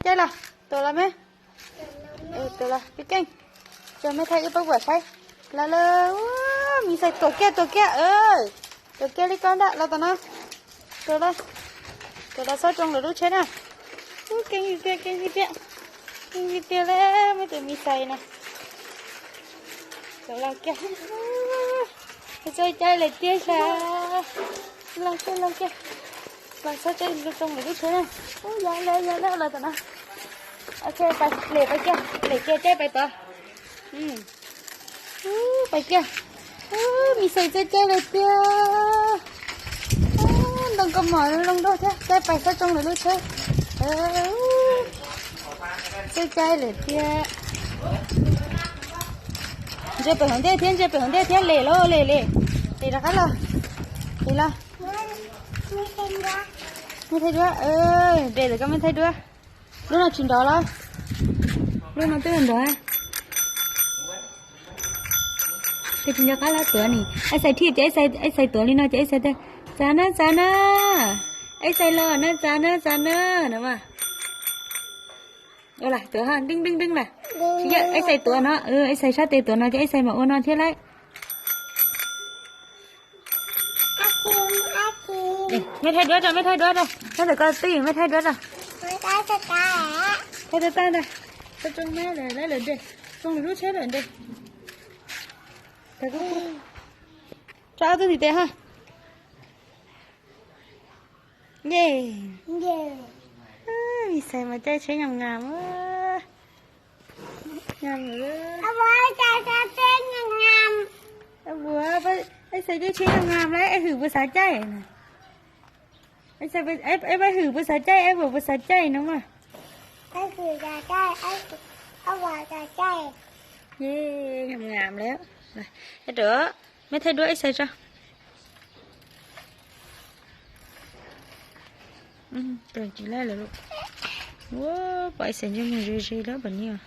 Caij los, tuam los me, tuam los keej keej. Tso me thaij wb pab kuam saib. Los los, me xais tuam kiag, tuam kiag, tuam kiag li koj ntag, los tom no. Tuam los, tuam los xob tsoo lawv lub tsheb na. Keej tiag, keej tiag, keej tiag li muaj tus me xais na. Tuam los kiag, txaus caij lawm tiag sav. Los kiag, los kiag, los xob tsoo lawv lub tsheb na. Yog lawm, yog lawm, los tom no. Ok, lem pais kiag, lem kiag caij pais tod. Pais kiag. Me xais txaus caij lawm tiag. Ntoo koj mom loo nraug thiab, caij pais xob tsoo lawv lub tsheb. Txaus caij lawm tiag. Ntsia pem hauv ntej thiab, ntsia pem hauv ntej thiab, lem lauj, lem, lem. Lem rov qab los. Lem los. Me thaij duab, de lawm koj me thaij duab. Lub no tsis nrov los? Lub no twb nrov. Koj tsis nco qab los tuav ni. Ib xais thiaj ces ib xais tuav li no ces ib xais tias, txav na, txav na. Ib xais los na, txav na, txav na no mas. Ua las tuav ho deej deej deej las. Ib xais tuav no, ib xais sab tes tuav no ces ib xais mam ua no thiab lauj. Me thaij duab rau, me thaij duab rau, nyob ntawm koj twj ywm, me thaij duab rau. Thaij tag tag ntag. Tau tsoo me lawm, lawv de, tsoo lawv lub tsheb lawm de. Tso ob tug ntiv tes ha. Ye, me xais mas caij tsheb nyam nyam. Ib xais caij tsheb nyam nyam lawm, ib hwm puas xav caij na. Ib hwm puas xav caij, ib puas puas xav caij no mas. Ye, nyam nyam lawm. Rau, me thaij duab ib xais tso. Tsis laij lawm lauj. Ua, pom ib xais ntsej muag ze ze lawm pom ni os.